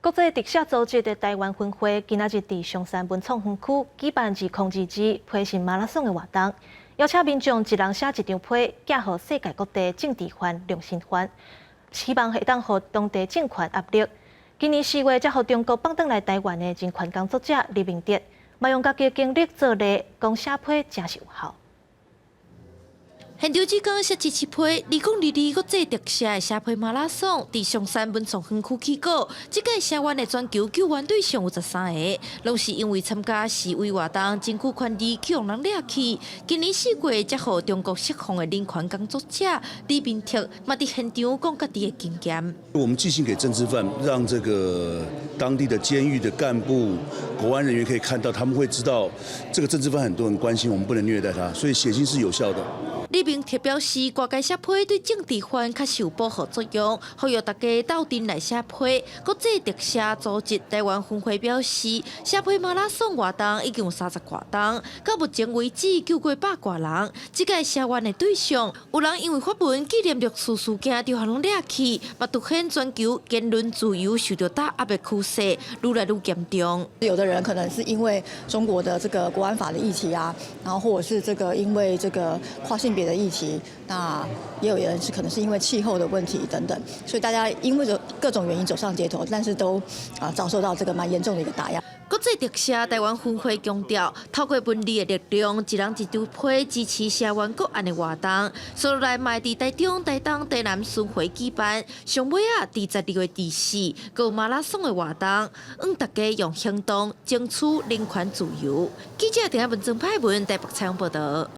國際特赦組織的台灣分會今仔日佇松山文創園區舉辦2022批信馬拉松的活動，邀請民眾一人寫一張批，寄予世界各地政治犯、良心犯，希望會當予當地政權壓力。今年4月才予中國放轉來台灣的人權工作者李明哲，嘛用家己的經歷做例，講寫批誠是有效。現場只講寫支持批，2022國際特赦的寫批馬拉松，佇松山文創園區起鼓。這屆聲援的全球救援對象有13個，攏是因為參加示威活動，爭取權利去予人掠去。今年4月才予中國釋放的人權工作者李明哲，嘛佇現場講家己的經驗。我們寄信給政治犯，讓這個當地的監獄的幹部、國安人員可以看到，他們會知道這個政治犯很多人關心，我們不能虐待他，所以寫信是有效的。李明哲表示，外界寫批對政治犯確實有保護作用，呼籲大家鬥陣來寫批。國際特赦組織台灣分會表示，寫批馬拉松活動已經有30外冬，到目前為止救過百外人。這屆聲援的對象，有人因為發文紀念六四事件就予人掠去，嘛凸顯全球言論自由受著打壓的趨勢愈來愈嚴重。有的人可能是因為中國的這個國安法的議題啊，然後或者是這個因為這個跨性別的議題，那也有人是可能是因為氣候的問題等等，所以大家因為各種原因走上街頭，但是都遭受到這個蠻嚴重的一個打壓。國際特赦台灣分會強調，透過文字的力量，一人一張批支持聲援國案的活動。所來嘛佇台中、台東、台南巡迴舉辦，上尾仔佇12月24閣有馬拉松的活動，向大家用行動爭取人權自由。記者陳文曾派文台北採訪報導。